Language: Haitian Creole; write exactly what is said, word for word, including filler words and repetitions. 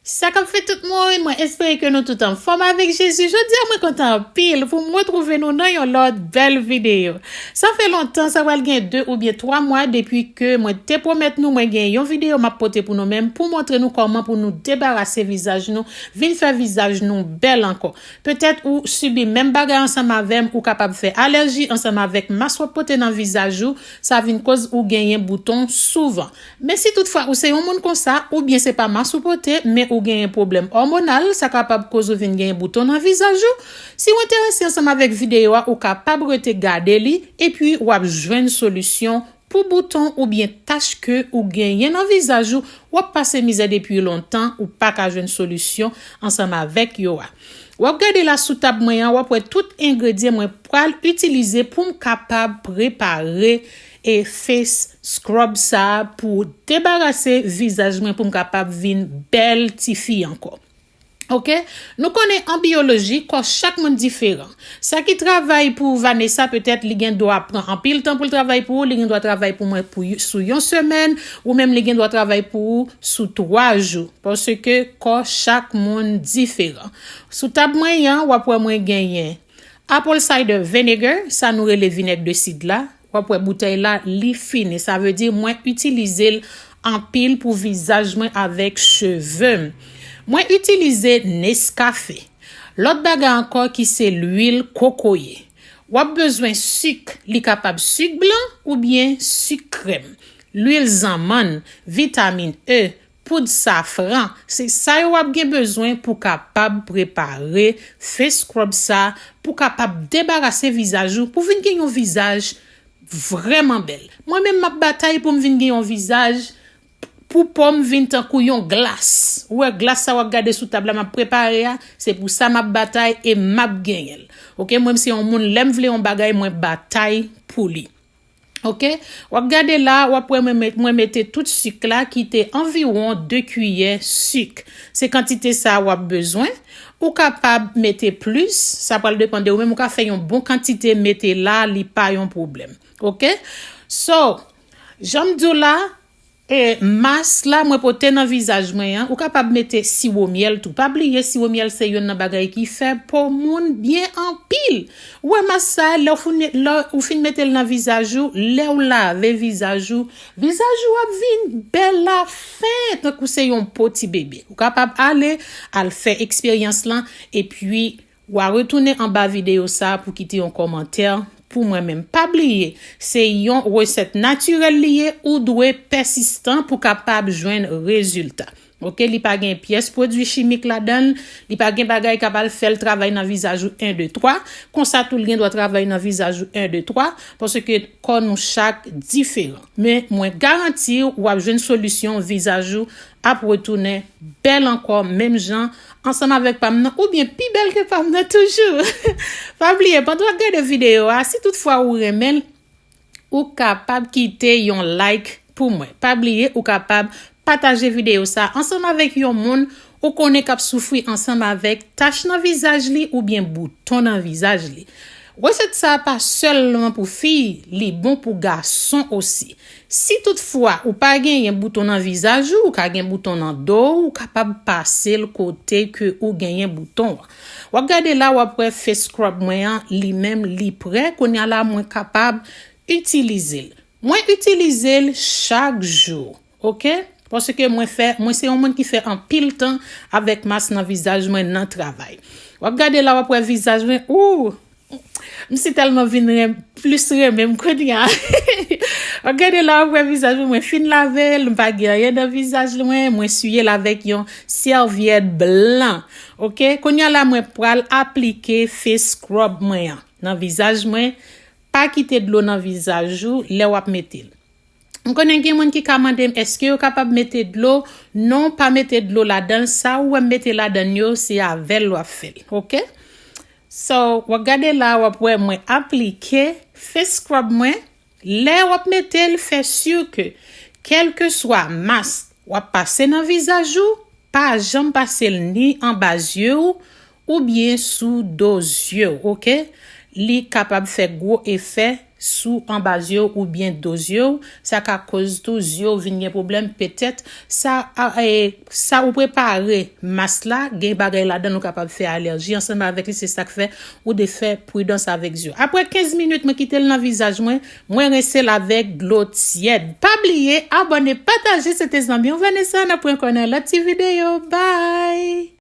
Sa k ap fèt tout moun, mwen espere ke nou tout anfòm avèk Jezi. Jodi a mwen kontan anpil pou m retwouve nou nan yon lòt bèl videyo. Sa fè lontan, sa pral gen de oubyen twa mwa depi ke mwen te pwomèt nou mwen gen yon videyo m ap pote pou nou menm pou montre nou kòman pou nou debarase vizaj nou, vin fè vizaj nou bèl ankò. Petèt ou sibi menm bagay ansanm avè m, ou kapab fè alèji ansanm avèk mas w ap pote nan vizaj ou, sa vin koz ou genyen bouton souvan. Men si toutfwa ou se yon moun konsa, oubyen se pa mas ou pote, men ou genyen pwoblèm òmonal, sa kapab koz ou vin genyen bouton nan vizaj ou. Si w enterese ansanm avèk videyo a, ou kapab rete gade li, epi w ap jwenn solisyon pou bouton oubyen tach ke ou genyen nan vizaj ou, w ap pase mizè depi lontan, ou pa ka jwenn solisyon ansanm avèk yo a. W ap gade la sou tab mwen an, w ap wè tout engredyan mwen pral itilize pou m kapab prepare e face scrub sa a pou debarase vizaj mwen pou m kapab vin bèl tifi ankò. Ok? Nou konnen an biyoloji, kò chak moun diferan. Sa ki travay pou Vanessa, petèt li gen dwa pran anpil tan pou l travay pou ou, li gen dwa travay pou mwen pou y- sou yon semèn, ou menm li gen dwa travay pou ou sou twa jou. Paske kò chak moun diferan. Sou tab mwen an, w ap wè mwen genyen apple cider vinegar, sa nou rele vinèg de sid la. W ap wè boutèy la, li fini. Sa vle di mwen itilize l anpil pou vizaj mwen avèk cheve m. Mwen itilize Nescafe. Lòt bagay ankò ki se lwil kokoye. W ap bezwen sik, li kapab sik blan oubyen sik krèm. Lwil zanmann, vitamin E, poud safran, se sa yo w ap gen bezwen pou kapab prepare face scrub sa, pou kapab debarase vizaj ou, pou vin gen yon vizaj vrèman bèl. Mwen menm m ap batay pou m vin gen yon vizaj, pou po m vin tankou yon glas. Ou wè glas sa w ap gade sou tab la m ap prepare a, se pou sa m ap batay e m ap genyen l. Ok, mwen se yon moun lè m vle yon bagay, mwen batay pou li. Ok, w ap gade la, w ap wè mwen met- mwen mete tout sik la ki te anviwon de kiyè sik. Se kantite sa w ap bezwen. Ou kapab mete plis, sa pral depann de ou menm, ou ka fè yon bon kantite mete la, li pa yon pwoblèm. Ok? So, jan m di w la, e mas la mwen pote nan vizaj mwen an, ou kapab mete siwo myèl tou. Pa bliye siwo myèl se youn nan bagay ki fè po moun byen anpil. Ou wè mas sa, lè w fin met- lè ou fin mete l nan vizaj ou, lè w lave vizaj ou, vizaj ou ap vin bèl lafen, tankou se yon po ti bebe. Ou kapab ale, al fè eksperyans lan, epi w a retounen anba videyo sa pou kite yon kòmantè pou mwen menm. Pa bliye, se yon resèt natirèl li ye, ou dwe pèsistan pou kapab jwenn rezilta. Ok, li pa gen pyès pwodui chimik ladan l, li pa gen bagay k ap al fè l travay nan vizaj ou en, de, twa. Konsa tou, l gen dwa travay nan vizaj ou en, de, twa, paske kò nou chak diferan. Men mwen garanti w, w ap jwenn solisyon, vizaj ou ap retounen bèl ankò, menm jan, ansanm avèk pa m nan, oubyen pi bèl ke pa m nan toujou. Pa bliye, pandan w ap gade videyo a, si toutfwa ou renmen l, ou kapab kite yon like pou mwen. Pa bliye, ou kapab pataje videyo sa ansanm avèk yon moun ou konnen k ap soufri ansanm avèk tach nan vizaj li oubyen bouton nan vizaj li. Resèt sa a pa sèlman pou fi, li bon pou gason osi. Si toutfwa ou pa genyen bouton nan vizaj ou, ou ka gen bouton nan do w, ou kapab pase l kote ke ou genyen bouton an. W ap gade la, w ap wè face scrub mwen an, li menm, li prè. Kounye a la, mwen kapab itilize l. Mwen itilize l chak jou, ok? Paske mwen fè, mwen se yon moun ki fè anpil tan avèk mas nan vizaj mwen nan travay. W ap gade la, w ap wè vizaj mwen, ou, m si tèlman vin ren- plis renmen m kounye a. W ap gade la, w ap wè vizaj mwen, mwen fin lave l, m pa gen anyen nan vizaj mwen, mwen siye l avèk yon sèvyèt blan, ok? Kounye a la, mwen pral aplike face scrub mwen an nan vizaj mwen. Pa kite dlo nan vizaj ou lè w ap mete l. M konnen gen moun ki ka mande m, èske yo kapab mete dlo? Non, pa mete dlo ladan l. Sa ou wè m mete ladan l yo, se avè l w ap fè l, ok? So, w ap gade la, w ap wè mwen aplike face scrub mwen. Lè w ap mete l, fè si ke, kèlkeswa mas w ap pase nan vizaj ou, pa janm pase l ni anba zye w oubyen sou do zye w, ok? Li kapab fè gwo efè sou anba zye w oubyen do zye w, sa ka koz tou zye w vin gen pwoblèm. Petèt sa, a, e, sa ou prepare mas la, gen bagay ladan l ou kapab fè alèji ansanm avèk li, se sa k fè ou dwe fè pridans avèk zye w. Apre kenz minit, mwen kite l nan vizaj mwen, mwen rense l avèk dlo tyèd. Pa bliye abòne, pataje, se te zanmi w Vanessa, n ap pran kò nan lòt ti videyo. Bye!